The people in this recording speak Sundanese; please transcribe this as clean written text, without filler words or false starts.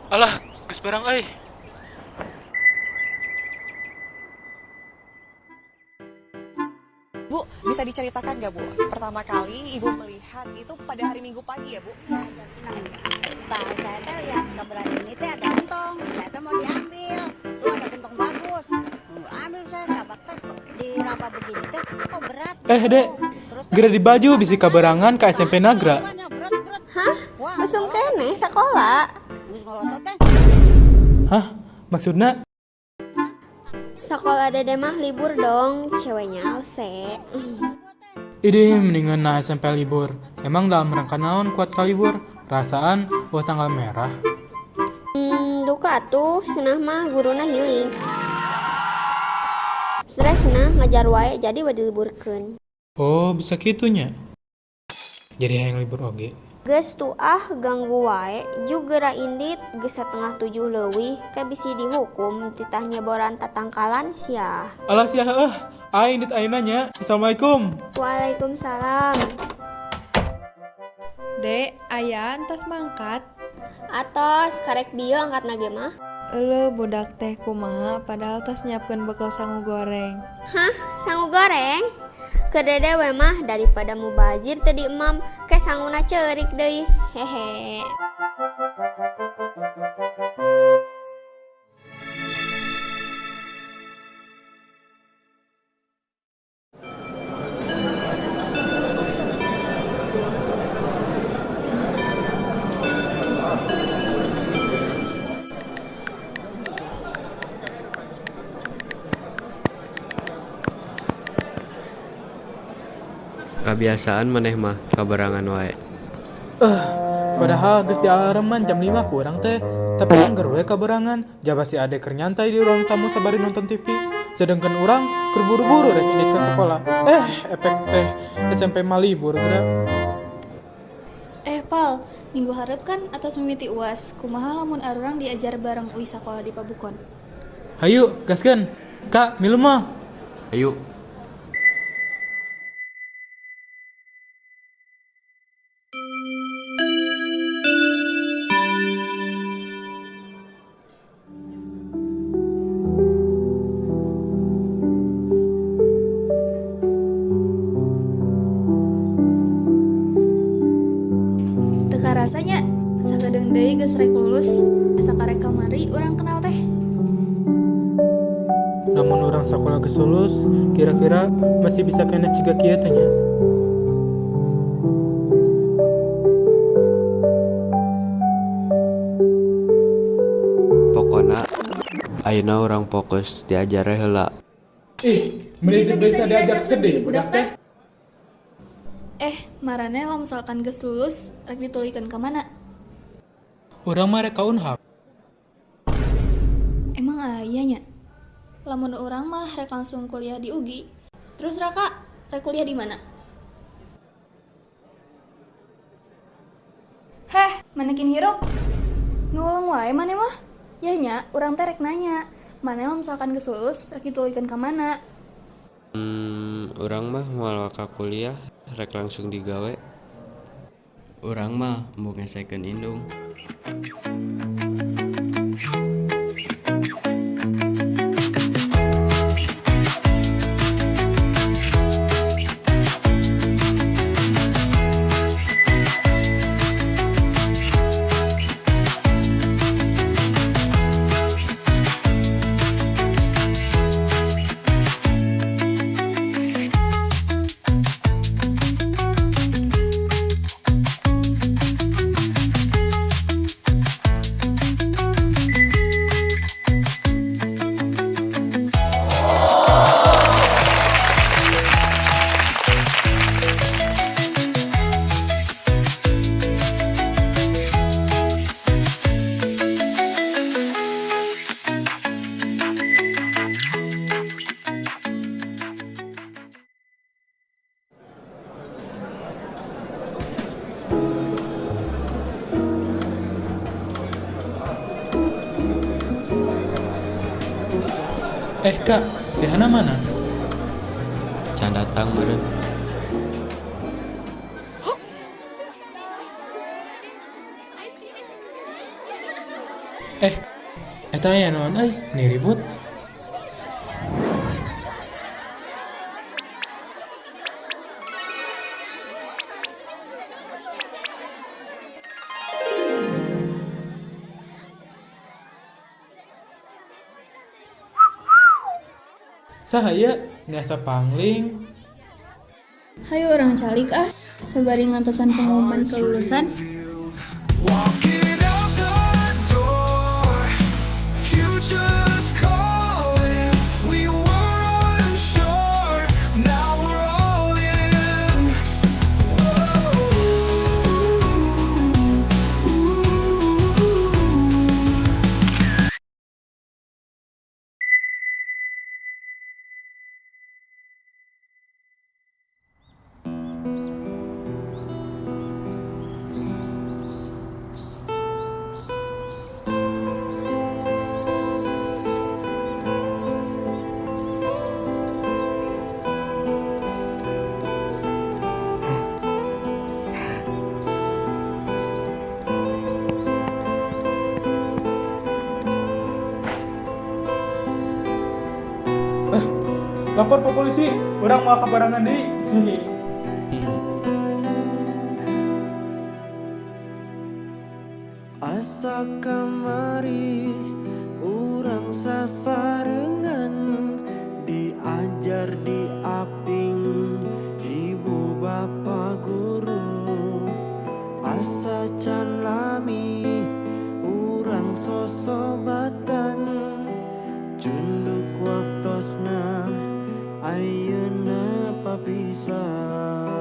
Alah, geus barang euy. Bu, bisa diceritakan nggak, Bu? Pertama kali Ibu melihat itu pada hari Minggu pagi ya, Bu? Ya, jam 6. Nah, saya teh lihat kabar ini teh ada gentong, saya teh mau diambil. Lu ada gentong bagus. Ambil saya cabak teh kok diraba begini teh kok berat Eh, gitu. Dek, Terus teh geura di baju bisi kaberangan ka SMP Nagra. Berat, berat. Hah? Wah, Usum keneh sekolah. Geus ngolosot teh. Hah? Maksudna? Sekolah dede mah libur dong, ceweknya alse. Idih, mendingan na SMP libur. Emang dalam rangka naon kuat ka libur? Perasaan wah tanggal merah. Duka tuh, senah mah guruna healing. Stres senah ngajar wae jadi we diliburkeun. Oh, bisa kitunya. Jadi hayang libur oge. Geus tuh ah ganggu wae, jug geura indit geus 6.30 leuwih ke bisi dihukum titah nyeboran tatangkalan sia. Alah sia heuh, aing indit ayeuna nya. Assalamualaikum. Waalaikumsalam. Dek, aya entos mangkat. Atos karek bieu angkat ge mah. Euleuh budak teh kumaha padahal tos nyiapkeun bekal sangu goreng. Hah, sangu goreng? Ke dede we mah daripada mubazir teu diemam ke sanguna ceurik deui. Hehe. Kabiasaan maneh mah kaberangan wae. Padahal geus dialarman jam 5 ku urang teh, tapi angger we kaberangan. Jaba si ade keur nyantai di ruang tamu sabari nonton TV, sedangkan urang keur buru-buru rek indit ka sekolah. Eh, efek teh SMP mah libur geura. Eh, Pal, minggu hareup kan atos mimiti UAS. Kumaha lamun arurang diajar bareng uih sakola di Pabukon? Hayu, gaskeun. Kak, milu mah. Ayo. Teu karasanya sakedeung deui geus rek lulus, asa karek kamari urang kenal teh. Lamun urang sakola geus lulus, kira-kira masih bisa keneh jiga kieu teh nya? Pokona ayeuna urang fokus diajar heula. Ih, meni teu bisa diajak sedih budak teh. Eh, marane lamun misalkan geus lulus rek dituluykeun ka mana? Urang mah rek ka Unhap. Emang aya nya? Lamun urang mah rek langsung kuliah di UGI. Terus Raka, rek kuliah di mana? Heh, manekin hirup. Ngulung wae maneh mah. Yah nya, urang teh rek nanya. Maneh lamun misalkan geus lulus rek dituluykeun ka mana? Urang mah moal waka kuliah, rek langsung digawe. Urang mah embung ngesekeun indung. Kak, si Hana mana? Can datang meureun. Eh, eta aya naon euy, ni ribut. Saha ieu? Ni asa pangling. Hayu urang calik ah, sabari ngantosan pengumuman kelulusan. Walking out the door, future's calling. We were unsure, now we're all in. Lapor ke polisi, urang moal kabarangan deui. Asa kamari urang sasarengan diajar diaping ibu bapa guru. Asa can lami urang sosobatan cunduk waktosna ayeuna papisah.